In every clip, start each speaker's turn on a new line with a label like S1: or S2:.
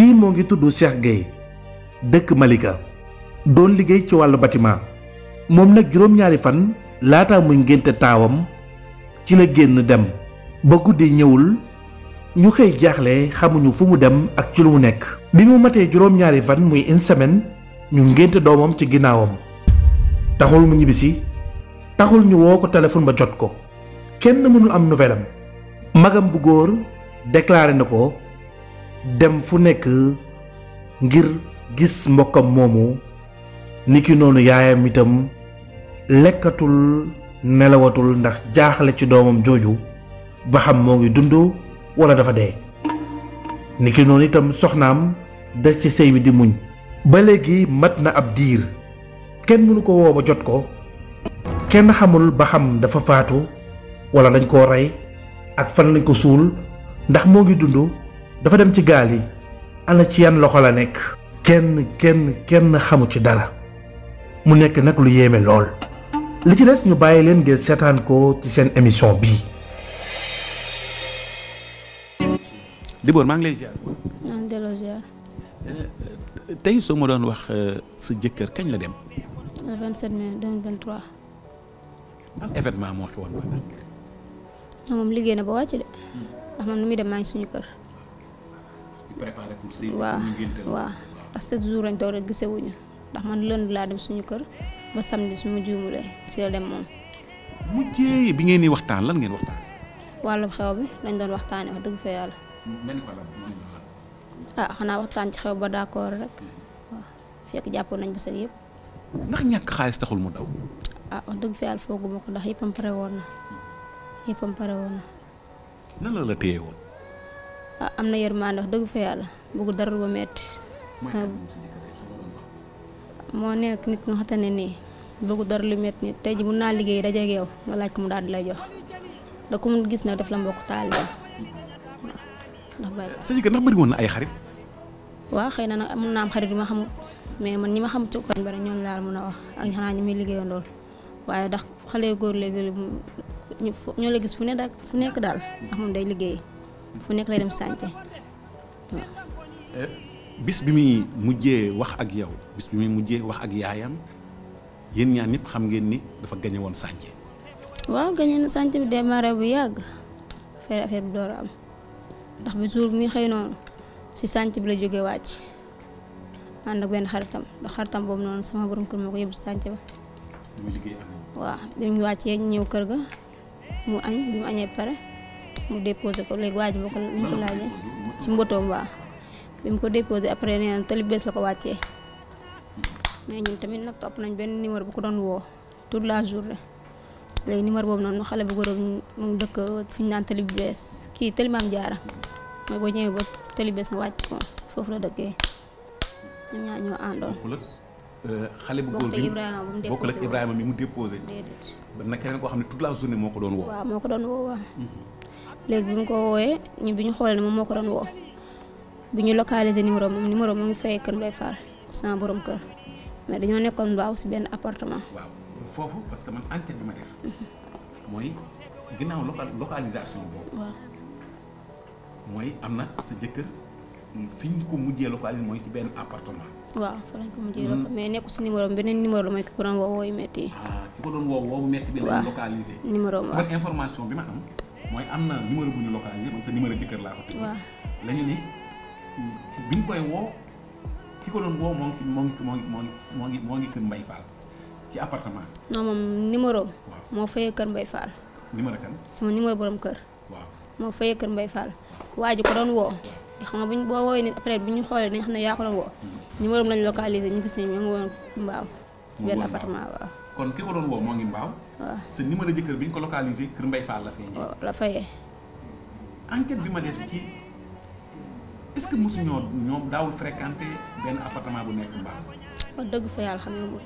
S1: kii moo ngi tudd Cheikh Gueye dëkk Malika doon liggéey ci wàllu bâtiment moom nag juróom-ñaari fan laata muy ngénte taawam ci la génn dem ba guddi ñëwul ñu xëy jaaxle xamuñu fu mu dem ak ci lu mu nekk. bi mu matee juróom-ñaari fan muy une semaine ñu ngénte doomam ci ginnaawam taxul mu ñibbisi taxul ñu woo ko téléphone ba jot ko kenn mënul am nouvelle am magam bu góor déclaré na ko dem fu nekk ngir gis mbokkam moomu niki noonu yaayam itam lekkatul nelawatul ndax jaaxle ci doomam jooju ba xam moo ngi dund wala dafa dee niki noonu itam soxnaam des ci sëy bi di muñ ba léegi mat na ab diir kenn mënu ko woo ba jot ko kenn xamul ba xam dafa faatu wala dañ koo rey ak fan lañ ko suul ndax moo ngi dund dafa dem ci gaal yi ana ci yan loxo la nekk kenn xamu ci dara mu nekk nag lu yéeme lool li ci des ñu bàyyi leen ngeen seetaan ko ci seen émission bii.
S2: Dibor maa ngi lay ziar.
S3: maa ngi delloo ziar.
S2: tey soo ma doon wax sa jëkkër kañ la dem.
S3: le 27 mai 2023.
S2: ban événement moo xewoon ba.
S3: non moom liggéey na ba wàcc de ndax man nu muy dem maa ngi suñu kër.
S2: préparé pour sëy.
S3: waaw parce que 7 jours lañ toog rek gisewuñu ndax man lundi laa dem suñu kër ba samedi su ma juumulee si la dem moom.
S2: mujjee bi ngeen di waxtaan lan ngeen waxtaan.
S3: wàllum xew bi lañ doon waxtaanee wax dëgg fa yàlla. xanaa waxtaan ci xew ba d'accord rek waaw fekk jàppoon nañ ba sëg yëpp.
S2: ndax ñàkk xaalis taxul mu daw.
S3: wax dëgg fa yàlla fooguma ko ndax yëppam pare woon na.
S2: nan la téye woon.
S3: am na yërmande wax dëgg fa yàlla bëggu dara ba metti moo nekk nit nga xamante ne nii bëggu dara lu metti nit tey ji mun naa liggéey dajeeg yow nga laaj ko mu daal di lay jox da ko mun gis nag def la mbokk taalibe ndax bari
S2: sa jëkkër ndax bëri woon na ay xarit.
S3: waaw xëy na nag mun naa am xarit yu ma xamul mais man ñi ma xam ci koñ bari ñooñu laal mun a wax ak xanaa ñi muy liggéeyoon lool waaye ndax xale yu góor léegi ñoo la gis fu nekk daal ndax moom day liggéey fu nekk lay dem sànce waaw.
S2: bis bi muy mujjee wax ak yow bis bi muy mujjee wax ak yaayam yéen ñaan ñëpp xam ngeen ni dafa gañe woon sànce.
S3: waaw gañe na sànce bi démarré bu yàgg affaire bi door a am ndax bi jour bi muy xëy noonu si sànce bi la jógee wàcc ànd ak benn xaritam ndax xaritam boobu noonu sama borom kër moo ko yóbbu si sànce ba.
S2: muy liggéey ak
S3: waaw bi mu wàccee ñëw kër ga mu añ bi mu añee pare mu déposé ko léegi waaj boo ko ñu ko laajee ci mbotoom waaw bi mu ko déposé après nee na tali bees la ko wàccee mais ñun tamit nag topp nañ benn numéro bu ko doon woo toute la journée léegi numéro boobu noonu xale bu góor mu ngi dëkk fi ñu naan tali bees kii tali maam jaara mooy boo ñëwee ba tali bees nga wàcc ko foofu la dëkkee ñoom ñaar ñoo àndoon.
S2: xale bu góor bi bokkul ak Ibrahima mi mu déposé. ba nag keneen koo xam ne toute la journée moo ko doon woo.
S3: waaw moo ko doon woo waaw. léegi bi mu ko woowee ñu bi ñu xoolee ne moom moo ko doon woo bi ñu localisé numéro moom numéro mu ngi fay kër Mbaye Fall sama borom kër mais dañoo nekkoon mbaaw si benn appartement.
S2: waaw foofu parce que man enquête bi ma def. mooy ginnaaw localisation boobu.
S3: waaw
S2: mooy am na sa jëkkër fi ñu ko mujjee localisé mooy ci benn appartement.
S3: waaw fa lañ ko mujjee mais nekku si numéro beneen numéro la mooy ki ko doon woo wooyu metti.
S2: ki ko doon woo metti bi lañ localisé.
S3: numéro am waaw
S2: information bi ma am. mooy am na numéro bu ñu localisé man sa numéro jëkkër laa ko teg.
S3: waaw
S2: la ñu ne bi ñu koy woo ki ko doon woo moo ngi kër Mbaye Fall ci appartement.
S3: non moom numéro moo fayee kër Mbaye Fall.
S2: numéro kan.
S3: sama numéro borom kër.
S2: waaw
S3: moo fayee kër Mbaye Fall. waa ji ko doon woo. xam nga buñ boo woowee nit après bi ñu xoolee dañ xam ne yaa ko doon woo. numéro am lañ localisé ñu gis ne ñu ngi woon mbaaw. ci benn appartement waaw.
S2: kon ki ko doon woo moo ngi mbaaw.
S3: waaw
S2: sa numéro jëkkër bi ñu ko localisé kër Mbaye Fall la feeñee.
S3: waaw la fayee.
S2: enquête bi ma def ci est-ce que mosu ñoom daawul fréquenté benn appartement bu nekk mbaaw.
S3: wax dëgg fa yàlla xam nga ko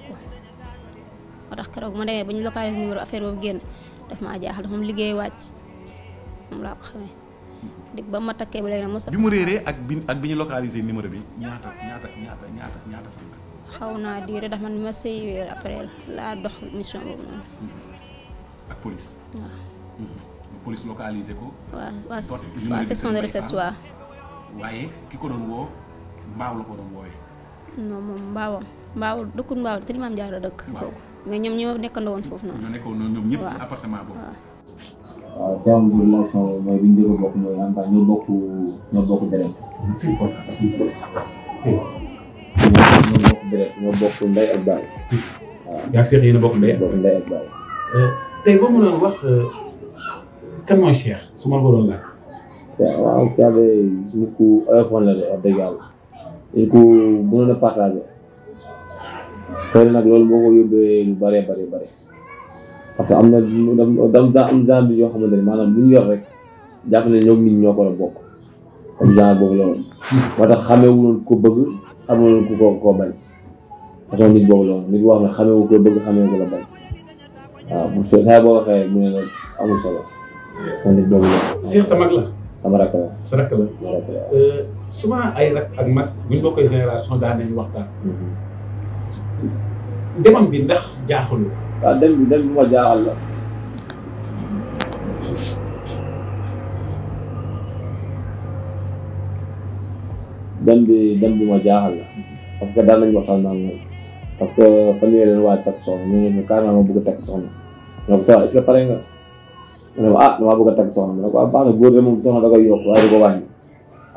S3: moo tax keroog ma demee ba ñu localisé numéro affaire boobu génn daf maa jaaxal moom liggéey wàcc moom laa ko xamee. dig ba ma takkee ba léegi nag mos.
S2: bi mu réeree ak bi ñu localisé numéro bi ñaata fan la.
S3: xaw naa diire ndax man ma sëy après laa dox mission boobu noonu.
S2: ak police.
S3: waaw.
S2: police localisé ko.
S3: waaw section de recherche waaw.
S2: waaye ki ko doon woo mbaaw la ko doon wooye.
S3: non moom mbaaw dëkkul mbaaw te li maam jaara dëkk.
S2: waaw
S3: mais ñoom ñoo nekkandoo woon foofu noonu.
S2: ñoo nekkoon ñoom ñëpp ci appartement boobu.
S4: waaw Cheikh Amadou relation mooy bi ñu dëgg bokk mooy en tant ñoo bokk deret. ñoo bokk ndey ak baay. waaw
S5: yaa Cheikh yéen a bokk ndey
S4: ak baay.
S5: tey boo mënoon wax kan mooy Cheikh su ma la ko doon laaj.
S4: waaw Cheikh de nit ku oyofoon la de wax dëgg yàlla nit ku mënoon a partagé xëy na nag loolu moo ko yóbbee lu bëree bëri parce que am na am genre bi yoo xamante ne maanaam lu ñu yor rek jàpp ne ñoom nit ñoo ko la bokk comme genre boobu la woon moo tax xameewu loon ko bëgg xameewu loon ku ko bañ façon nit boobu la woon nit boo xam ne xameewu ko bëgg xameewu ko la bañ waaw bu saa boo waxee rek mu ne la amul solo façon nit boobu la.
S5: Cheikh sa mag la.
S4: sama rakk la.
S5: sa rakk la. souvent ay rakk ak mag buñ bokkee génération daan nañu waxtaan. demam bi ndax jaaxul.
S4: waaw dem bi ma jaaxal la. dem bi ma jaaxal la parce que daan nañu waxtaan naan moom parce que fan yii leen waaj takk soxna ñu ne carrément ma bëgg a takk soxna ma ne ko ça va est-ce que pare nga ma ne ko damaa bëgg a takk soxna ma ne ko baax na góor de moom soxna da koy yokk waaye du ko wàññi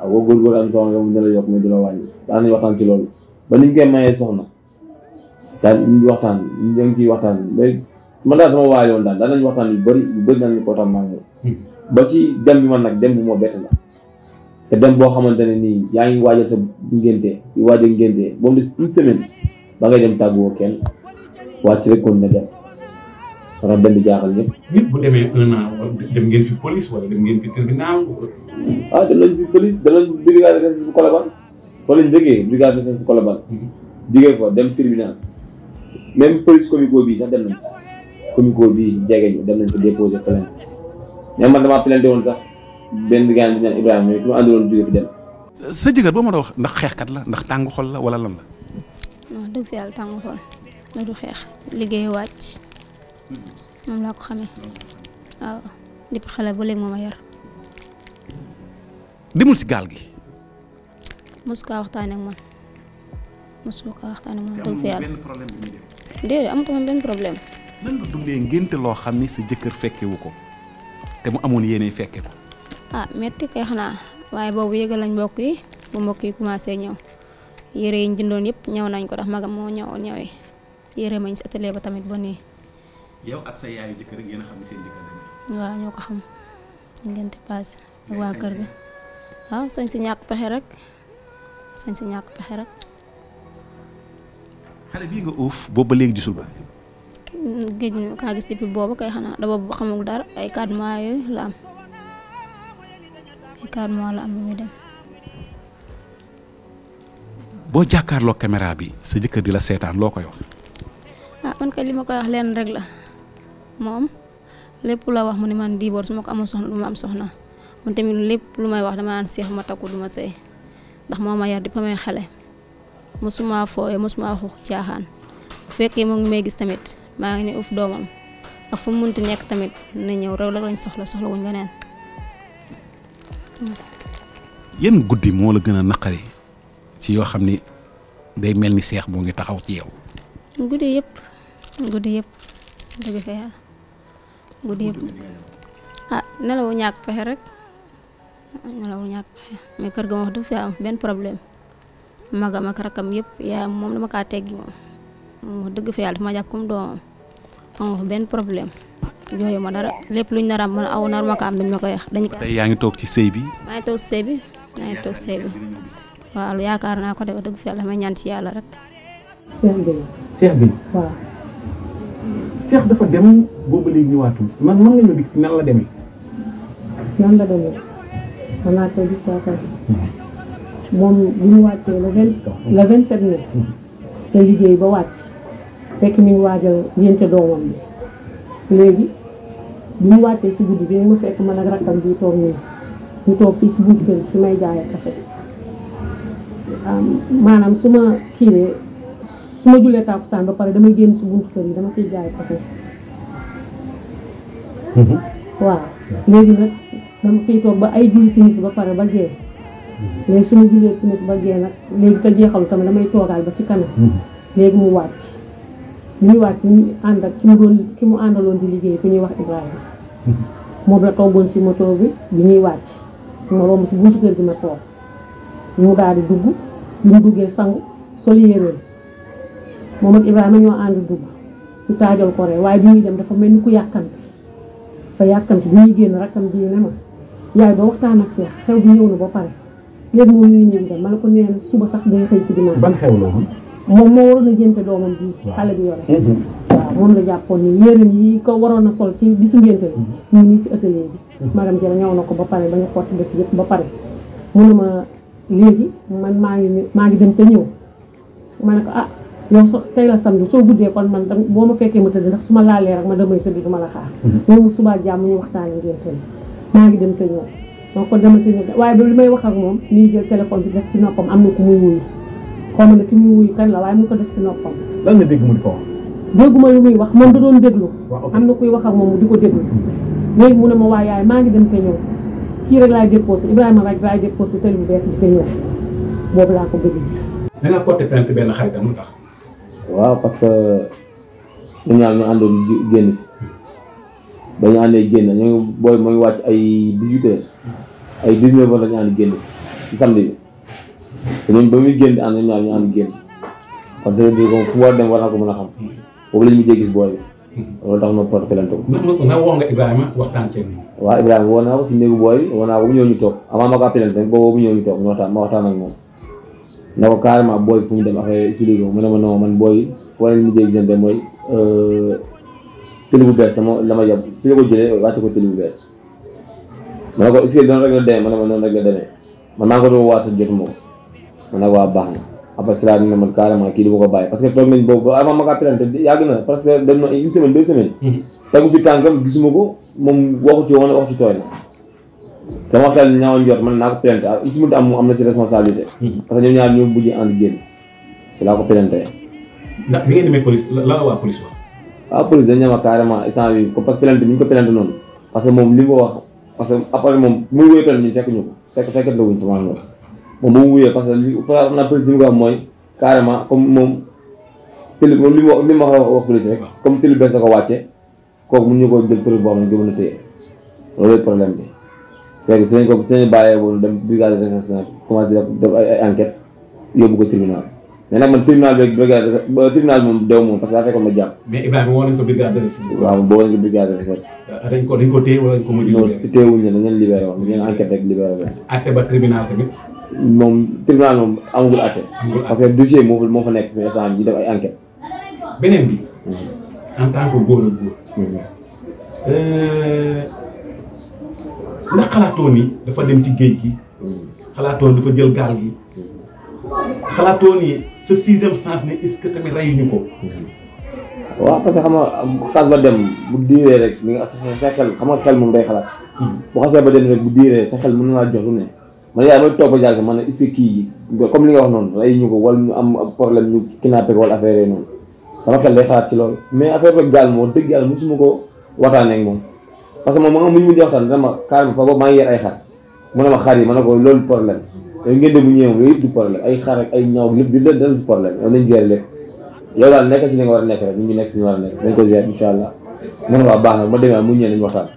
S4: waaw boo góor am soxna moom dina la yokk mais du la wàññi daan nañu waxtaan ci loolu ba niñ koy mayee soxna daal ñu waxtaan ñu ngi ciy waxtaan léegi man daal sama waay yoon daan nañu waxtaan yu bëri nañu ko tam maa ngi ba ci dem bi man nag dem bu ma bett la te dem boo xamante ne nii yaa ngi waajal sa ngénte di waajal ngénte boobu des une semaine ba ngay dem tàgguwoo kenn wàcc rek kon ne dem wala dem bi jaaxal ñëpp.
S5: nit bu demee 1 an wala dem ngeen fi police wala dem ngeen fi tribunal.
S4: dem nañ fi police dem nañ brigade de recherche bu Colobane fa lañ jógee brigade de recherche bu Colobane jógee fa dem tribunal même police comico bii sax dem nañ comico bii jege ñu dem nañ ko déposer plainte mais man damaa plainte woon sax benn gars bi ñu naan Ibrahima mais ki ma àndaloon jóge fi dem.
S2: sa jëkkër boo mën a wax ndax xeexkat la ndax tàng xol la wala lan la.
S3: non dëgg fi yàlla tàng xol la du xeex liggéey wàcc moom laa ko xamee waaw depuis xale ba léegi moom a yar.
S2: demul si gaal gi.
S3: mosu kaa waxtaanee ak man mosu kaa waxtaanee ak man dëgg fi yàlla.
S2: benn problème bi muy def.
S3: déedéet amatuma benn problème.
S2: nan nga dundee ngénte loo xam ni sa jëkkër fekkewu ko te mu amoon yéene fekke ko.
S3: metti kay xanaa waaye boobu yëgal lañ mbokk yi bu mbokk yi commencé ñëw yére yi ñu jëndoon yëpp ñëw nañ ko ndax magam moo ñëwee yére mañ si atelier ba tamit ba nii.
S2: yow ak sa yaayu jëkkër rek yéen a xam ni seen jëkkër demee.
S3: waaw ñoo ko xam ngénte passé ak waa kër gi waaw sañ si ñàkk pexe rek
S2: xale bii nga uuf boobu ba léegi gisul ba.
S3: géej ñu kaa gis depuis boobu kay xanaa da boobu xamul dara ay 4 mois yooyu la am ay 4 mois la am bi muy dem.
S2: boo jàkkaarloo caméra bi sa jëkkër di la seetaan loo koy wax.
S3: man kay li ma koy wax leen rek la moom lépp la wax mu ne man Dibor su ma ko amul soxna du ma am soxna man tamit lépp lu may wax dama naan seex ma takku du ma sëy ndax moo ma yar di pa may xale mosuma fooye mosuma waxu caaxaan bu fekkee mu ngi may gis tamit maa ngi ne uf doomam ak fu mu munti nekk tamit na ñëw rek lañ soxla wuñ leneen.
S2: yan guddi moo la gën a naqari ci yoo xam ni day mel ni seex moo ngi taxaw ci yow.
S3: guddi yëpp dëgg fa yàlla guddi yëpp nelawu ñàkk pexe rek nelawu ñàkk pexe mais kër ga ma wax du fi am benn problème magam ak rakam yëpp yaayam moom dama kaa teggi moom wax dëgg fa yàlla dafa ma jàpp comme doomam ma wax benn problème jooyu ma dara lépp luñ nar a am man aw nar ma ko am dañ ma koy wax.
S2: tey yaa ngi toog ci sëy bi.
S3: maa ngi toog ci sëy bi waaw lu yaakaar naa ko de wax dëgg fa yàlla damay ñaan ci yàlla rek.
S5: Cheikh bi waaw Cheikh dafa dem boobu léegi ñëwaatul man mën nga ñu dig nan la demee.
S6: nan la demee xanaa tey di taakar moom bu ñu wàccee le 27 mai te liggéey ba wàcc fekk mi ngi waajal ngénte doomam bi léegi bu ñu wàccee si guddi bi ma fekk man ak rakkam bi toog nii ñu toog fii si buntu kër fi may jaayee café maanaam su ma kiiwee su ma julee tàkkusaan ba pare damay génn si buntu kër yi dama fiy jaay café waaw léegi nag dama fiy toog ba ay julli timis ba pare ba gee léegi suñu jullee timis ba gee nag léegi te jeexalu tamit damay toogaal ba ci kanam léegi mu wàcc bi muy wàcc mu ngi ànd ak ki mu àndaloon di liggéey ku ñuy wax Ibrahima moom la toogoon ci moto bi ñuy wàcc ma romb si buntu kër gi ma toog mu daal di dugg bi mu duggee sangu sol yéreem moom ak Ibrahima ñoo ànd dugg ñu taajal ko rek waaye bi muy dem dafa mel ni ku yàkkamti fa yàkkamti bi ñuy génn rakkam bii ne ma yaay doo waxtaan ak Cheikh xew bi ñëw na ba pare léegi moom ñu ngi dem ma ne ko nee na suba sax day xëy si dimanche.
S5: ban xew la woon.
S6: moom moo waroon a jënte doomam bii xale bi yore waaw moom la jàppoon ni yéreem yi ko waroon a sol ci bisu ngénte bi ñu nii si atelier bi magam jëla ñëw na ko ba pare ba ñu xotti dëkk yëpp ba pare mu ne ma léegi man maa ngi dem te ñëw ma ne ko ah yow tey la samedi soo guddee kon man boo ma fekkee ma tëdd ndax su ma laalee rek ma damay tëdd duma la xaar moom subaa jàmm ñu waxtaane ngénte bi maa ngi dem te ñëw donc kon dama te ñëw waaye ba li may wax ak moom mi ngi jël téléphone bi def ci noppam am na ku muy wuyu xaw ma ne ki muy wuyu kan la waaye mu ngi ko def ci noppam.
S5: lan nga dégg mu di ko wax.
S6: dégguma lu muy wax moom da doon déglu. am na kuy wax ak moom mu di ko déglu. léegi mu ne ma waa yaay maa ngi dem te ñëw kii rek laay déposé Ibrahima rek laay déposé télé bu bees bi te ñëw boobu laa ko bëgg gis.
S2: da nga porté plainte benn xaritam lu tax.
S4: waaw parce que ñun ñaar ñu àndoon génn dañu àndee génn ñu booy mooy wàcc ay 18h ay 19h la ñu ànd génn ci samedi bi te ñun ba muy génn ànd ñaar ñu ànd génn kon ça veut dire que fu war dem war naa ko mën a xam boobu la ñu mujjee gis booy bi loolu tax ma porté plainte ko.
S2: nga woo nga Ibrahima waxtaan ceeb.
S4: waaw Ibrahima woo naa ko ci néegu booy bi woo naa ko bu ñëw ñu toog avant ma ko appelé boobu bu ñëw ñu toog ñu waxtaan ma waxtaan ak moom. ne ko carrément booy fu ñu dem affaire expliqué ko mu ne ma non man booy foo leen mujjee gisante mooy télé bu bees sama la ma yab fi la ko jëlee wàcce ko télé bu bees ma ne ko expliqué doon rek la demee ma ne ma noonu rek la demee man maa ngi ko doon waat sa jotuma ko ma ne ko waa baax na après cela ne man carrément kii du ma ko bàyyi parce que toog nañ boobu avant ma ko appelante yàgg na parce que dem na une semaine 2 semaines tegu fi tànkam gisuma ko moom waxu ci woon wax ci tooy na sama xel ñaaw njort man naa ko plainte su mu am na ci responsabilité. parce que ñoom ñaar ñoo mujj ànd génn si laa ko plainte.
S2: ndax bi ngeen demee police lan la waa police wax.
S4: waaw police dañ ñama carrément instant bi parce que plainte bi ñu ko plainte noonu parce que moom li mu wax parce que après moom muy wéy plainte ñu fekk ñu ko fekk la wuñ sama loolu moom ba mu wuyee parce que li xam naa police li mu ko wax mooy carrément comme moom télé moom li mu wax police rek comme télé bees da ko wàcce kooku mun ñu ko jël preuve boo xam ne ko mën a téye loolu problème bi. c'est que suñ ko suñu bàyyee woon dem brigade de recherche commencé def ay enquête yóbbu ko tribunal mais nag man tribunal bi brigade tribunal moom dew moom parce que daa fekkoon ma jàpp.
S2: mais Ibrahima woo nañ ko brigade de recherche.
S4: waaw boo nañ ko brigade de recherche.
S2: dañ ko téye wala dañ ko mujj libéré.
S4: non téyewuñ ne dañ leen libéré woon dañ leen enquête rek libéré leen.
S2: àtte ba tribunal tamit.
S4: moom tribunal moom amagul àtte. parce que dossier moo fa nekk mais instant bi def ay enquête.
S2: beneen bi. en tant que góor ak góor. ndax xalaatoon ni dafa dem ci géej gi xalaatoon dafa jël gaal gi xalaatoon ni sa 6e sens ne est-ce que tamit reyuñu ko.
S4: waaw parce que xam nga xas ba dem bu diiree rek li nga sa xel xam nga xel moom day xalaat. bu xasee ba dem rek bu diiree sa xel mën na laa jox lu ne man yaay may toog ba jàll man ne est-ce que kii comme li nga wax noonu reyuñu ko wala ñu am problème ñu kidnappé ko wala affaire yooyu noonu sama xel day xalaat ci loolu mais affaire rek gaal moo dëgg yàlla mosuma ko waxtaanee ak moom. parce que moom ma nga muñ mujj waxtaan dama carrément fa boobu maa ngi yer ay xar mu ne ma xar yi ma ne ko loolu problème yooyu ngeen de bu ñëwee yooyu yëpp du problème ay xar ak ay ñaw lépp du leen du problème yow nañ gérer lépp yow daal nekk ci li nga war a nekk rek ñu nekk ci ñu war a nekk dañ ko gérer incha allah mu ne ma baax na ma demee mu ñëwee nañ waxtaan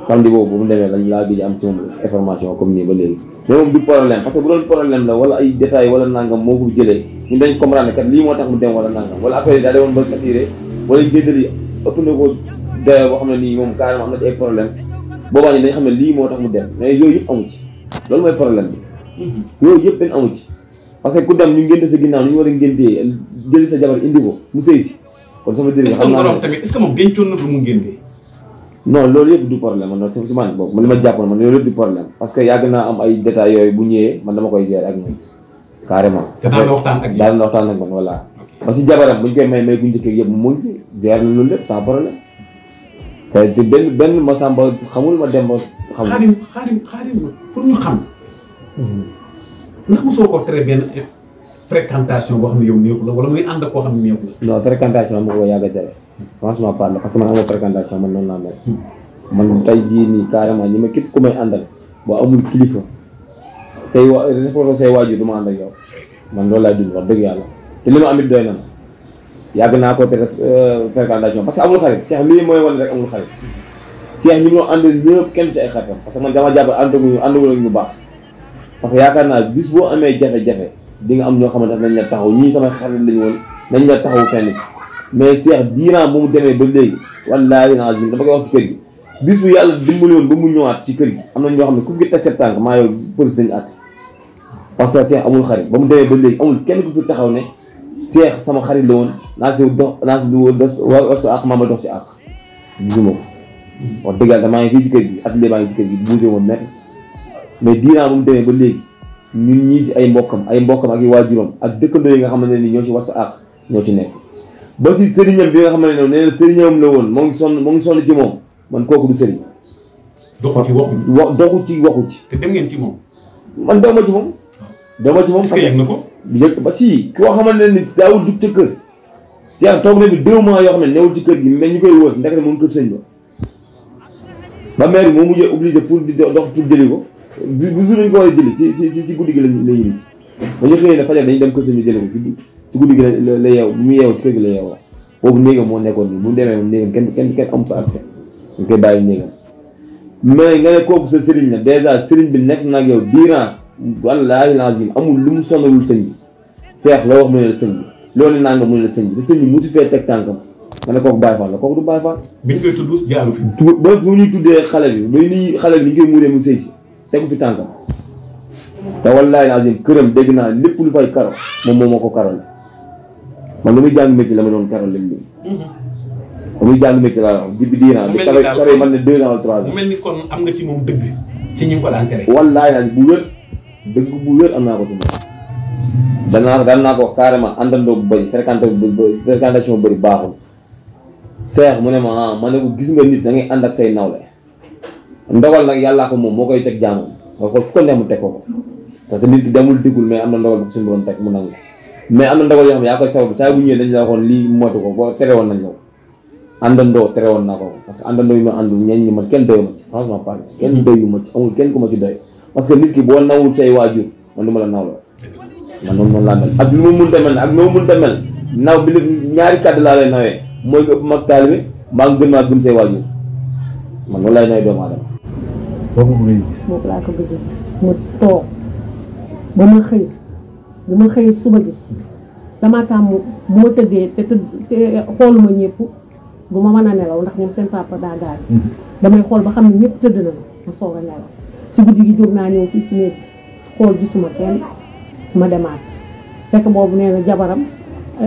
S4: samedi boobu bu mu demee lañ laa gëj am ci moom information comme nii ba léegi mais moom du problème parce que bu doon problème la wala ay détails wala nangam moo ko jëlee ñun dañ comprendre kat lii moo tax mu dem wala nangam wala affaire yi daa demoon ba saturé wala géddal yi ëpp na ko dayoo boo xam ne nii moom carrément am na ci ay problème boobaa ñi dañ xam ne lii moo tax mu dem mais yooyu yëpp amu ci loolu mooy problème bi yooyu yëpp dañ amu ci parce que ku dem ñu ngénte sa ginnaaw ni ñu war a ngéntee jëli sa jabar indi ko mu sëy si kon sama dégg xam naa ne
S2: tamit est-ce que moom gëncoon na mu ngéntee
S4: non loolu yëpp du problème man si man boobu man li ma jàppoon man loolu yëpp du problème parce que yàgg naa am ay détails yooyu bu ñëwee man dama koy gérer ak ñoom carrément
S2: daan na waxtaan ak
S4: daan na waxtaan ak man voilà parce que jabaram buñ koy may ku njëkk yëpp mu ngi fi gérer na loolu lépp sans problème te benn ma sàmba xamul ma dem ba xamul
S2: xaarim pour ñu xam ndax mosoo ko tere benn fréquentation boo xam ne yow neexu la wala muy ànd ak koo xam ne neexu la
S4: non fréquentation ma ko yàgg a tere franchement parle parce que man amoo fréquentation man noonu laa mel man tey jii nii carrément ñi ma képp ku may àndal boo amul kilifa respecté say waajur du ma ànd ak yow man loolu laay dund wax dëgg yàlla te li ma amit doy na ma yàgg naa ko te fréquentation parce que amul xarit Cheikh lii mooy wane rek amul xarit Cheikh ñi ñoo ànd ñëpp kenn ci ay xaritam parce que man dama jàpp ànduñu ñu baax parce que yaakaar naa bis boo amee jafe-jafe di nga am ñoo xamante ne nañ la taxaw ñii sama xarit lañu woon nañ la taxaw fenn mais Cheikh diinaa bu mu demee ba léegi wallaahi azim dama koy wax ci kër gi bis bu yàlla dimbali woon ba mu ñëwaat ci kër gi am na ñoo xam ne ku fi teg sa tànk maa yow police dañu àtte parce que Cheikh amul xarit ba mu demee ba léegi amul kenn ku fi taxaw ne Cheikh sama xarit la woon naa si dox naa si war sa àq maa ma dox ci àq gisuma ko wax dëgg yàlla damaa ngi fii ci kër gi atelier baa ngi ci kër gi bougé woon métti mais diinaa bu mu demee ba léegi ñun ñii ci ay mbokkam ak i waajuram ak dëkkandoo yi nga xamante ne ni ñoo ci war sa àq ñoo ci nekk ba si sëriñam bi nga xam ne nee na sëriñam la woon moo ngi sonn ci moom man kooku du sëriñ
S2: doxu ci waxu
S4: ci
S2: te dem ngeen ci moom
S4: man daw ma ci moom
S2: est-ce que yëg na ko
S4: yëg ba si koo xamante ne ni daawul jug ca kër si am toog na bi 2 mois yoo xam ne newul ci kër gi mais ñu koy wër ndekete moom kër sëñ ba maire bi moo mujjee obligé pour di dox pour jëli ko bu jour nañ ko war a jëli ci guddi gi la ñuy gis ba ñu xëyee ne fajar dañu dem kër sëñ bi jëli ko ci guddi gi la yeew bu mu yeew ci kër gi la yeewoo boobu néegam moo nekkoon nii bu mu demee moom néegam kenn amu fa accès ñu koy bàyyi néegam mais nga ne kooku sa sëriñ la dèjà sëriñ bi nekk na ak yow diiran wallaahi lazim amul lu mu sonalul sëñ bi Cheikh loo wax mu ne la sëñ bi loolu naa nga mu ne la sëñ bi te sëñ bi musu fee teg tànkam nga ne kooku Baye Fall la kooku du Baye Fall
S2: biñ koy tudd jaaru fi
S4: ba bu ñuy tuddee xale bi ba ñuy xale bi ñu koy muuree mu sëy si tegu fi tànkam te wallaahi lazim këram dégg naa lépp lu fay karo moom moo ko karal man lu muy jàng métier la ma doon karal leen ba muy jàng métier laa wax bi diinaa bi karo yi man ne 2 ans wala 3 ans
S2: mu mel ni kon am nga ci moom dëgg ci ñi ko daan tere
S4: wallaahi lazim bu wér dëgg bu wér am naa ko ci moom daan naa ko wax carrément àndandoo bu bëri fréquentation bu bëri baaxul Cheikh mu ne ma ne ko gis nga nit da ngay ànd ak say nawle ndogal nag yàllaa ko moom moo koy teg jaamam nga ko ko neex mu teg ko parce que nit ki demul diggul mais am na ndogal bu suñu borom teg mu nangu mais am na ndogal yoo xam ne yaa koy sabab saa bu ñëwee dañ la waxoon lii moytu ko boo tere woon nañ la ko àndandoo tere woon naa ko parce que àndandoo yi ma àndul ñeñ ñi man kenn doyu ma ci franchement parlé kenn doyu ma ci amul kenn ku ma ci doy parce que nit ki boo nawul say waajur man du ma la nawloo man noonu laa mel ak lu ma mënta mel ak noo mënta mel naw bi ñaari kàddu laa lay nawee mooy nga ëpp mag taalibe maa ngi gën maa gëm say waajur man loolu lay nawee doomu aadama
S6: boobu laa ko bëgg a gis mu toog ba ma xëy suba gi damaa tàmm bu ma tëddee te xooluma ñëpp du ma mën a nelaw ndax ñoom seen papa daa gaañ damay xool ba xam ne ñëpp tëdd na ma soog a nelaw si guddi gi jóg naa ñëw fii si néeg xool gisuma kenn ma demaat fekk boobu nee na jabaram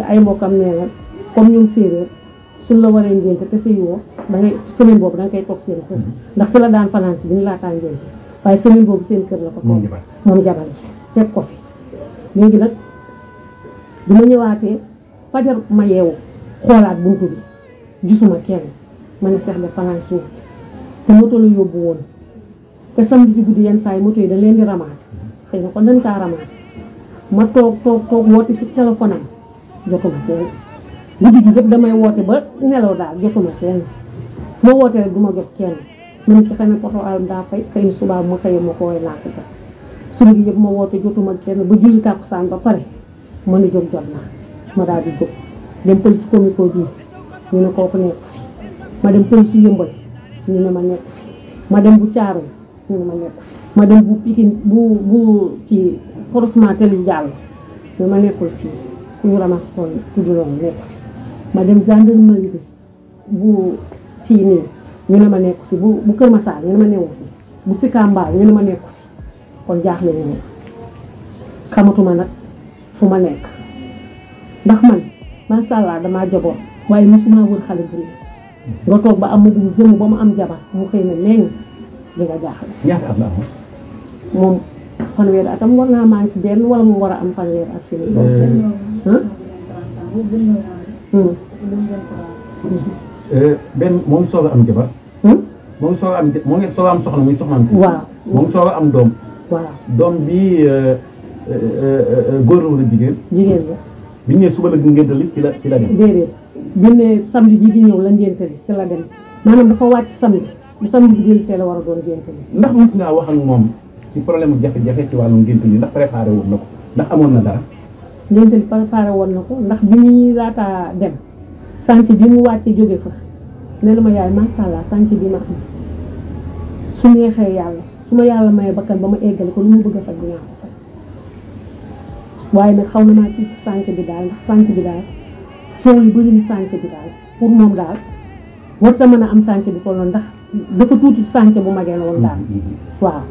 S6: ay mbokkam nee na comme ñoom séeréer suñ la waree ngénte te sëy woo da ngay semaine boobu da nga koy toog seen kër ndax fi la daan fanaan si bi ñu laataa ngénte waaye semaine boobu seen kër la ko toog moom jabar ji fekk ko fi léegi nag bi ma ñëwaatee fajar ma yeewu xoolaat buntu bi gisuma kenn ma ne Cheikh de fanaan suuf te moto la yóbbu woon te samedi ci guddi yenn saa yi moto yi dañ leen di ramasse xëy na kon dañ kaa ramasse ma toog woote ci téléphone am jotuma kenn guddi gi yëpp damay woote ba nelaw daal jotuma kenn ma woote rek du ma jot kenn man ci xëy na poto alam daa fay xëy na subaa ma xëyee ma koy làkk ba suba gi yëpp ma woote jotuma kenn ba julli tàkkusaan ba pare mën a jóg jot naa ma daal di jóg dem police comico bii ñu ne kooku nekk fi ma dem police yëmbal ñu ne ma nekk fi ma dem bu caaro ñu ne ma nekk fi ma dem bu Pikine bu ci forcément teli jàll ñu ma nekkul fii ku ñu ramas tool tudd loolu nekk fi ma dem gendarmerie bi bu ci nii ñu ne ma nekk fi bu Kër Massar ñu ne ma newu fi bu Sikambaaw ñu ne ma nekk fi kon jaaxle ñu xamatuma nag fu ma nekk ndax man macha allah damaa jaboot waaye mosuma wër xale bu ne nga toog ba amagum jëm ba mu am jabar mu xëy na léegi di nga jaaxle.
S5: ñaata at la am.
S6: moom fanweeri atam war naa maa ngi ci benn wala mu war a am fanweeri at fii
S5: benn moom soog a am jabar. moom soog a am moo ngi soog a am soxna muy soxnaam.
S6: waaw
S5: moom soog a am doom.
S6: waaw
S5: doom bi góor la wala jigéen.
S6: jigéen la.
S5: bi ñu nee suba la ngénte li ci la dem.
S6: déedéet bi ne samedi bii di ñëw la ngénte li si la dem maanaam dafa wàcc samedi bu samedi bi dellu see la war a doon ngénte li.
S5: ndax mos ngaa wax ak moom ci problème mu jafe-jafe ci wàllum ngénte li ndax préparé woon na ko ndax amoon na dara.
S6: ngénte li préparé woon na ko ndax bi muy laataa dem sànc bi mu wàcce jóge fa ne la ma yaay macha allah sànc bi ma am su neexee yàlla su ma yàlla maye bakkan ba ma eggale ko lu mu bëgg a faj dinaa ko faj waaye nag xaw na maa tiit ci sànc bi daal ndax sànc bi daal coow li bëri na sànc bi daal pour moom daal warta mën a am sànc bi toll ndax dafa tuuti sànc bu magee la woon daal waaw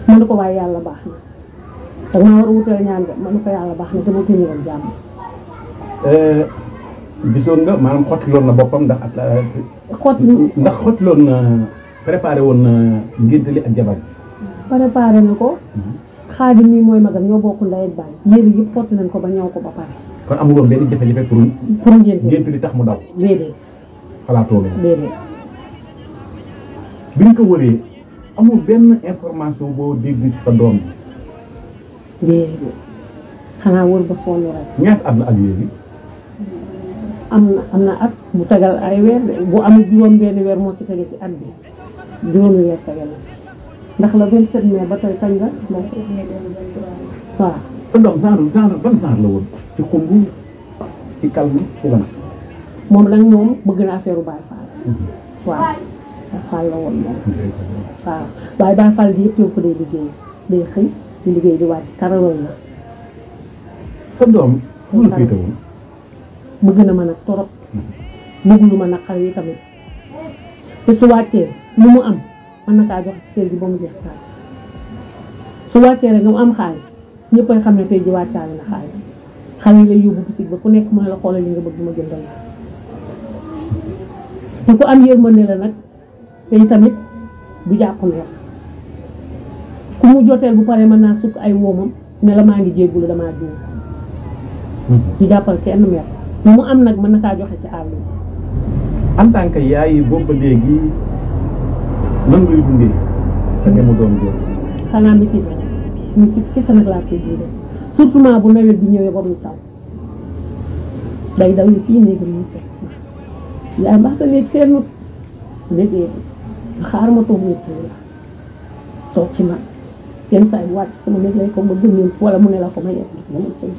S6: mën na ko waaye yàlla baax na te maa war a wutale ñaan de mën na ko yàlla baax na te ma tënk woon jàmm.
S5: gisoon nga maanaam xottiloon na boppam ndax xottiloon na préparé woon na ngénte li ak jabar ji.
S6: préparé na ko. Xaadim mi mooy magam ñoo bokk ndey ak baay yére yëpp xotti nañ ko ba ñaw ko ba pare.
S5: kon amul woon benn jafe-jafe pour ngénte li tax mu daw.
S6: déedéet.
S5: xalaatoo loolu.
S6: déedéet.
S5: bi nga ko wëree amul benn information boo dégg ci sa doom bi.
S6: déedéet xanaa wër ba sonn rek.
S5: ñaata at la ak yéegi.
S6: am na at bu tegal ay weer bu am juróom benn weer moo ci tege ci at bi juróomi weer tegal na ci ndax la 27 mai ba tey kañ la waaw.
S5: sa doom genre ban genre la woon ci xumb ci calme ci lan.
S6: moom nag moom bëgg na affaire Baye Fall. waaw Baye Fall la woon moom. waaw waaye Baye Fall di yëpp yow ko day liggéey day xëy di liggéey di wàcc karaloon la.
S5: sa doom fu la féete woon.
S6: bëgg na ma nag torop bëgg lu ma naqar yi tamit te su wàccee lu mu am mën na kaa joxe ci kër gi ba mu jeex taal su wàccee rek nga mu am xaalis ñëppay xam ne tey ji wàccaale na xaalis xale yi lay yóbbu bitig ba ku nekk mu ne la xoolal li nga bëgg ma jëndal la te ku am yërmande la nag te tamit du jàpp mer ku mu joteel bu pare mën naa sukk ay woomam ne la maa ngi jéggulu damaa juum du jàppal kenn mer lu mu am nag mën na kaa joxe ci àll bi.
S5: en tant que yaay boobu ba léegi nan ngay dundee sa demu doom jooju.
S6: xanaa métti kese nag laa koy dundee surtout bu nawet bi ñëwee ba mu taw day daw yi fii néegam ñu fekk yaay mbaax sa néeg seenut léegi xaar ma toog ñetti la toog ci man yenn saa yi wàcc sama néeg lay ko ma gëneel wala mu ne la ko ma yegg dama cëy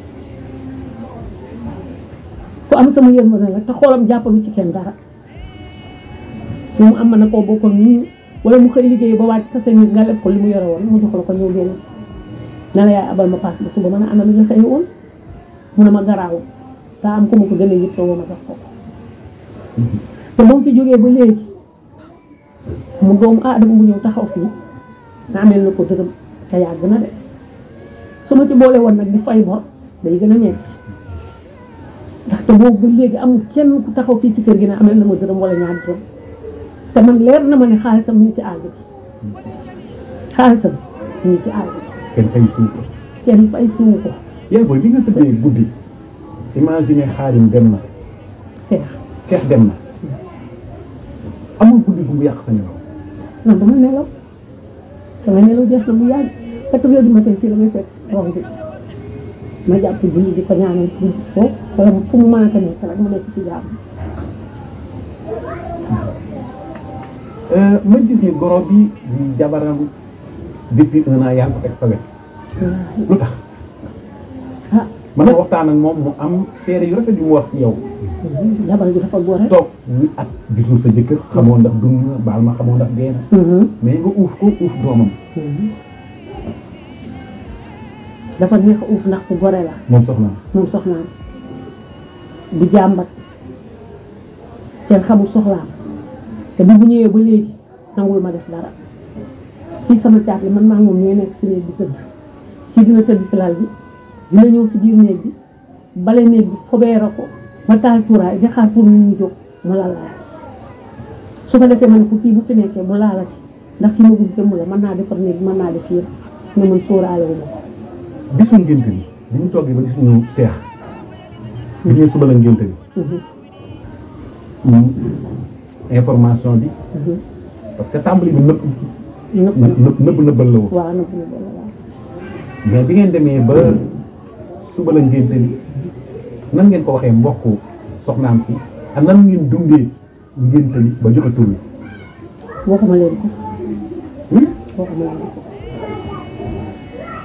S6: ku am sama yërmande nag te xoolam jàppalu ci kenn dara lu mu am na koo bokk ak nit ñi wala mu xëy liggéey ba wàcc tase nit nga leb ko li mu yore woon mu jox la ko ñëw dellu si na la yaay abal ma paas ba suba mën a ana li nga xëy woon mu ne ma garaaw daa am ku ma ko gën a yëpp woo ma jox ko te ba mu fi jógee ba léegi mu doomu aadama bu ñëw taxaw fii nga amel na ko dërëm ca yàgg na de su ma ci boole woon nag di fay bor day gën a metti ndaxte boobu ba léegi amul kenn ku taxaw fii si kër gi ne amel na ma dërëm wala ñaar dërëm te man leer na ma ne xaalisam mi ngi ci àll bi xaalisam mi ngi ci àll bi.
S5: kenn fay siwu ko.
S6: kenn fay siwu ko.
S5: yaa booy bi nga tëddee guddi imagine Xaadim dem na. Seex dem na. amul guddi bu mu yàq sa nelaw.
S6: non dama nelaw sama nelaw jeex na bu yàgg 4 heures du matin fii la may fekk si borom bi ma jàpp ji di ko ñaanal pour gis ko wala fu mu mën a nekk rek mu nekk si jàmm.
S5: ma gis ni goro bi di jabaram depuis 1 an yaa ngi ko teg sa wet. lu tax.
S6: ah
S5: man ma waxtaan ak moom mu am seede yu rafet yu mu wax ci yow.
S6: jabar ji dafa góor rek.
S5: toog ñu at gisul sa jëkkër xamoo ndax dund na baal ma xamoo ndax dee na. mais nga uuf ko uuf doomam.
S6: dafa neex a uuf ndax ku gore la.
S5: moom soxnaam.
S6: du jàmbat kenn xamul soxlaam te bi bu ñëwee ba léegi nangul ma def dara kii sama caat li man maa moom ñooy nekk si néeg bi tëdd kii dina tëdd si lal bi dina ñëw si biir néeg bi bale néeg bi fobeera ko ma taal cuuraay di xaar pour ñu jóg mu lalaay su ko defee ma ne ko kii bu fi nekkee mu laalati ndax kii magum jëmm la mën naa defar néeg mën naa def yëpp nga mën sóoraale wu ma ko.
S5: bisu ngénte bi bi ñu toogee ba gis ñu seex bi ñu suba la ngénte bi information bi parce que tàmbali bi nëbbal la woon.
S6: waaw nëbbal la waaw.
S5: mais bi ngeen demee ba suba la ngénte bi nan ngeen ko waxee mbokk soxnaam si ak nan ngeen dundee ngénte bi ba joxe tur bi.
S6: waxuma leen ko. waxuma leen ko.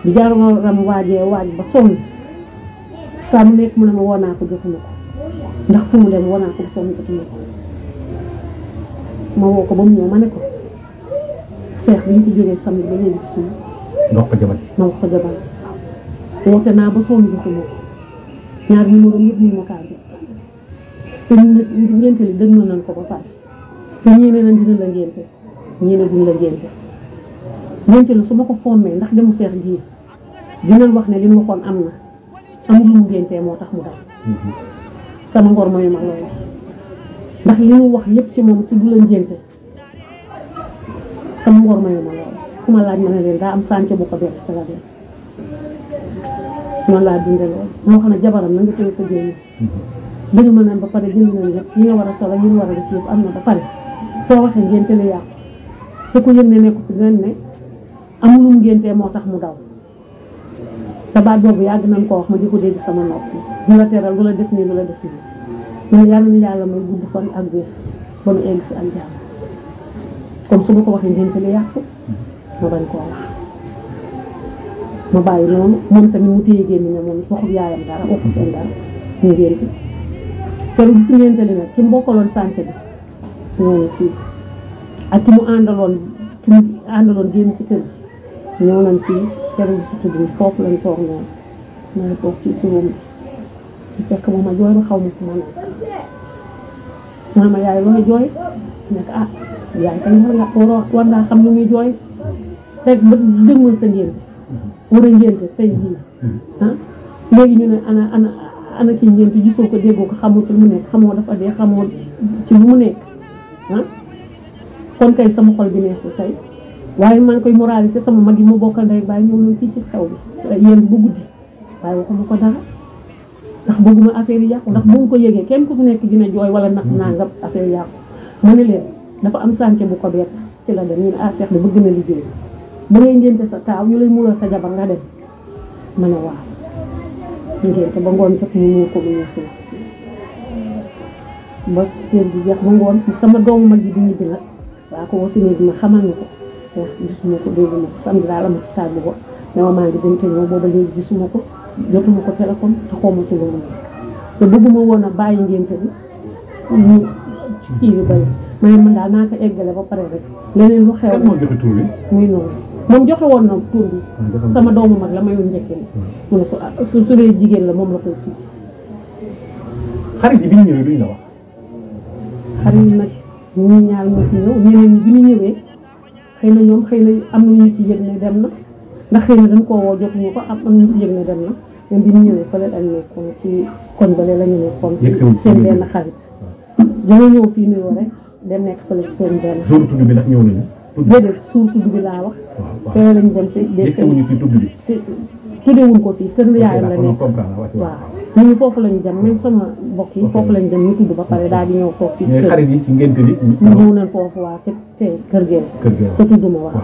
S6: di jabaram waajee waaj ba sonn saa mu nekk mu ne ma woo naa ko jotuma ko ndax fu mu dem woo naa ko ba sonn jotuma ko ma woo ko ba mu ñëw ma ne ko seex bi ñu ko jógee samedi ba léegi gisuma
S5: nga wax ko jabar
S6: ma wax ko jabar woote naa ba sonn jotuma ko ñaar numéro yëpp ñu ma kaa jot te ngénte li dëgg nañ ko ba pare te ñii ne nañ dina la ngénte ñii ne duñ la ngénte ngénte la su ma ko fommee ndax demu seex ji dinañ wax ne li mu waxoon am na amul lu mu ngéntee moo tax mu dal sama ngor mayu ma loolu ndax li mu wax yëpp ci moom ci du la ngénte sama ngor mayu ma loolu ku ma laaj ma ne leen daa am sànce bu ko bett ca la dem noonu laa dundee loolu moo xam ne jabaram na nga téye sa génn dañu mën a ba pare jënd nañ lépp yi nga war a solo yi nga war a def yëpp am na ba pare soo waxee ngénte la yàqu te ku yëg ne nekku fi dinañ ne amul lu mu ngéntee moo tax mu daw te baat boobu yàgg nañ ko wax ma di ko dégg sama nopp du la teral du la def nii du la def nii man yàlla na yàlla may gudd fan ak wér ba mu egg si ak jàmm comme su ma ko waxee ngénte la yàqu ma bañ koo wax ma bàyyi noonu moom tamit mu téye génn ne moom waxul yaayam dara waxul seen dara ñu ngénte keroog bi si ngénte li nag ki mu bokkaloon sànce bi ñëw fii ak ki mu àndaloon génn si kër gi ñëw nañ fii keroog bi si tudd bi foofu lañ toog noonu ma ne toog ci suróom bi fekk moom ma jooy ba xaw ma fu ma nekk ma ne ma yaay looy jooy nekk ah yaay kay war ngaa xam lu muy jooy rek ba dëgmal sa ngénte war a ngénte tey jii ah léegi ñu ne ana kii ngénte gisoo ko déggoo ko xamoo ci lu mu nekk xamoo dafa dee xamoo ci lu mu nekk ah kon kay sama xol bi neexul tey waaye maa ngi koy moraliser sama mag yi mu bokkal ndey bàyyi ñëw nañ fii ci xew bi yéen bu guddi waaye waxuma ko dara ndax bëgguma affaire yi yàqu ndax bu nga ko yëgee kenn ku si nekk dina jooy wala nag nangam affaire yi yàqu ma ne leen dafa am sànce bu ko bett ci la dem ñu ne seex de bëgg na liggéey ba ngay ngénte sa taaw ñu lay mural sa jabar nga dem ma ne waaw ngénte ba ngoon jot ñu muur ko bu ñëw seen si ba seen di jeex ba ngoon sama doomu mag yi di ñibbi nag waa ko wasi ne bi ma xamal ni ko seex gisuma ko dégguma ko samedi daal ama ci tàggu ko ne ma maa ngi dem te ñëw booba léegi gisuma ko jotuma ko téléphone te xawma ci lu mu nekk te bëgguma woon a bàyyi ngénte bi ñu ci kii yu bëri ma ne man daal naa ko eggale ba pare rek leneen lu xew
S5: moo joxe tur bi
S6: muy noonu moom joxe woon na tur bi sama doomu mag la mayoon njëkkee mu ne su dee jigéen la moom la koy tudd
S5: xarit yi bi ñu ñëwee duñ la wax
S6: xarit yi nag ñii ñaar moo fi ñëw ñeneen ñi bi ñu ñëwee xëy na ñoom xëy na am na ñu ci yëg ne dem na ndax xëy na dañ koo woo jotuñu ko am ñu ci yëg ne dem na ñoom bi ñu ñëwee fële dañ nekkoon ci koñ bale la ñu nekkoon ci seen benn xarit dañoo ñëw fii nuyoo rek dem nekk fële ci seen benn
S5: jour tudd bi ndax ñëw nañu
S6: déedéet suur tudd bi laa wax fële lañ dem si
S5: yëgsiwuñu fi tudd bi
S6: tuddewuñ ko fii kër yaayam la nekk
S5: waaw
S6: ñu ngi foofu lañu dem même sama mbokk yi foofu lañu dem ñu tudd ba pare daal di ñëw toog fii ci kër
S5: xarit yi ci ngénte li
S6: ñu ñëw nañ foofu waa ca kër gee ca tudd ma waaw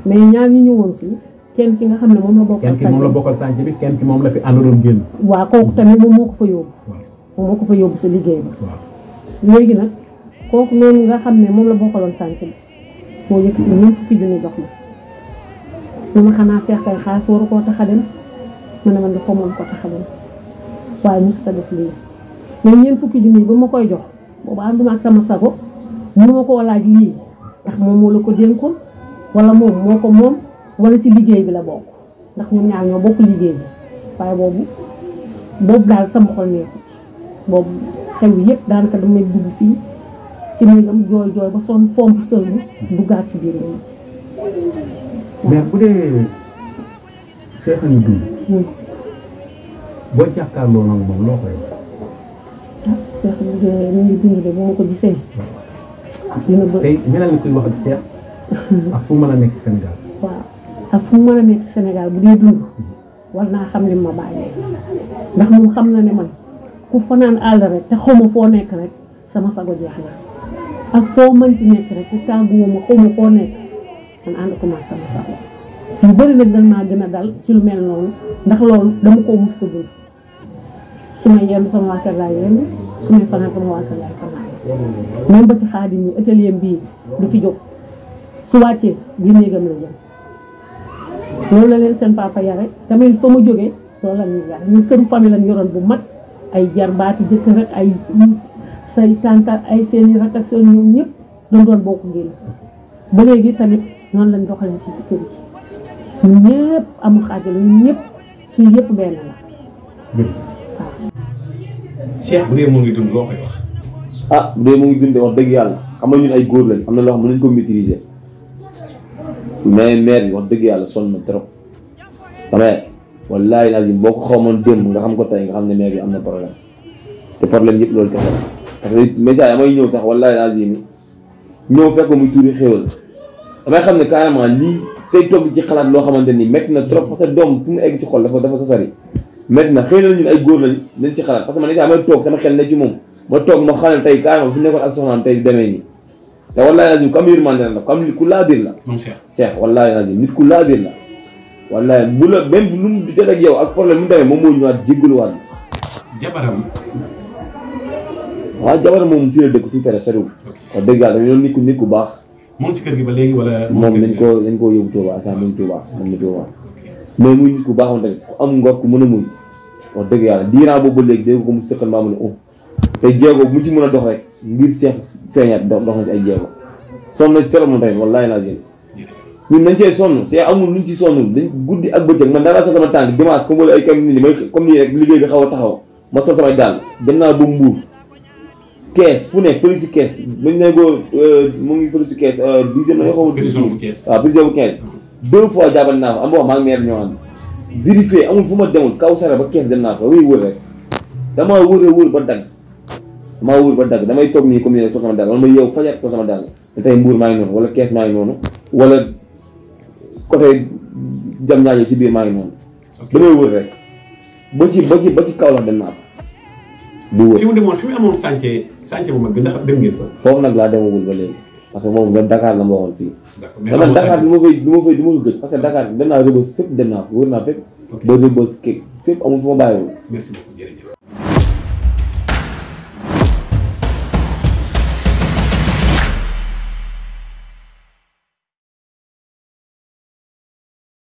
S6: mais ñaar ñi ñëwoon fii kenn ki nga xam ne moom la bokkal
S5: kenn ki moom la bokkal sànc bi kenn ki moom la fi àndaloon génn
S6: waaw kooku tamit moom moo ko fa yóbbu moom moo ko fa yóbbu sa liggéey ba léegi nag kooku noonu nga xam ne moom la bokkaloon sànc bi moo yëkkati ñeent fukki junni jox ma ne ma xanaa seex kay xaalis waru koo tax a dem ma ne man de xamoon ko tax a dem waaye mosut a def lii mais ñeent fukki junni ba ma koy jox boobu ànduma ak sama sago mënu ma koo laaj lii ndax moom moo la ko dénkoon wala moom moo ko moom wala ci liggéey bi la bokk ndax ñun ñaar ñoo bokk liggéey bi waaye boobu daal sama xol neexut boobu xew yëpp daanaka damay dugg fii ci néegam jooy ba sonn fomp sëlmu duggaat si biir néeg
S5: mais bu dee seex a ñu dund boo jàkkaarloo nag moom loo koy
S6: ah seex bu dee ñu ngi dund de bu ma ko gisee dina bëri
S5: tey melal ni kuy wax ak seex ak fu mën a nekk Sénégal
S6: waaw ak fu mën a nekk Sénégal bu dee dund war naa xam li ma bàyyee ndax moom xam na ne man ku fanaan àll rek te xaw ma foo nekk rek sama sago jeex na ak foo mënti nekk rek ku tàgguwoo ma xaw ma foo nekk man ànd ko ma sama sago yu bëri nag dañ maa gën a dal ci lu mel noonu ndax loolu dama koo mus a dund su may yenn sama waa kër laay yenn su may fanaan sama waa kër laay fanaan même ba ci xaadim ñi atelier bii du fi jóg su wàccee di néegam la jëm loolu la leen seen papa yare tamit fa ma jógee loolu la ñuy yar ñu këru famille lañ yoroon bu mag ay jarbaati jëkkër ak ay say tànta ay seeni rak ak seen ñoom ñëpp doon bokk génn ba léegi tamit noonu lañ doxalee ci si kër yi ñun ñëpp amul xaajal ñun ñëpp suñu yëpp benn la waaw.
S2: Cheikh bu dee moo ngi dund loo koy wax.
S4: ah bu dee mu ngi dund wax dëgg yàlla xam nga ñun ay góor lañ am na loo xam ne nañ ko maîtriser mais maire bi wax dëgg yàlla sonn na trop xamee wallaahi lazim boo ko xamoon démb nga xam ko tey nga xam ne maire bi am na problème te problème yëpp loolu kese la parce que message damay ñëw sax wallaahi lazim ñëw fekk muy tuuri xéwal damay xam ne carrément lii tey toog ci xalaat loo xamante ni métti na trop parce que doom fu mu egg ci xol dafa so sori métti na xëy na ñun ay góor lañ ci xalaat parce que man message may toog sama xel ne ci moom ma toog ma xam ne tey carrément fu nekkoon ak soxnaam tey demee nii te wallaahi lazim comme yërmande la comme nit ku laabir la
S2: moom Cheikh.
S4: Cheikh wallaahi lazim nit ku laabir la wallaahi bu la même lu mu jot ak yow ak problème mu demee moom moo ñëwaat jéggaluwaat
S2: jabaram.
S4: waaw jabaram moom fii la dëkk tout près soriwul wax dëgg yàlla dañu doon nit ku baax
S2: moom ci kër gi ba léegi wala.
S4: moom dañ koo yóbbu Touba sax mu ngi Touba man mi Touba mais muy nit ku baaxoon tamit ku am ngor ku mën a muñ wax dëgg yàlla diiraa boobu ba léegi dégg ko mu sëqal maa mu ne te jéego mu ci mën a dox rek ngir Cheikh feeñaat dox na ci ay jéego sonn na ci trop moom tamit wallaahi laa jël ñun dañ cee sonn Cheikh amul luñ ci sonn dañ guddi ak bëccëg man dara sama tànk dimanche comme wala ay kam ni may comme nii rek liggéey bi xaw a taxaw ma sol samay daal dem naa ba Mbuur kees fu ne police kees bañ ne ko mu ngi police kees 10e na yoo
S2: prison bu Kees.
S4: waaw prison bu kees 2 fois jaabal naa fa am wax maa ngi meer ñoo ànd vérifié amul fu ma demul kaw sara ba kees dem naa fa wéy wër rek damaa wër ba dagg damay toog nii comme nii rek soo sama daal wala ma yeew fajar soo sama daal te tey Mbuur maa ngi noonu wala kees maa ngi noonu wala côté jam ñaajo si biir maa ngi noonu damay wër rek ba ci kaw la dem naa fa di wër
S2: fi mu demoon fi mu amoon sànce bu mag bi ndax dem ngeen fa.
S4: foofu nag laa demagul ba léegi parce que moom Dakar la ma waxoon fii
S2: d'accord mais
S4: dama Dakar du ma fay gëj parce que Dakar dem naa Rebeuss fépp dem naa fa wër naa fépp ba Rebeuss képp fépp amul fu ma bàyyiwul
S2: merci beaucoup jërëjëf.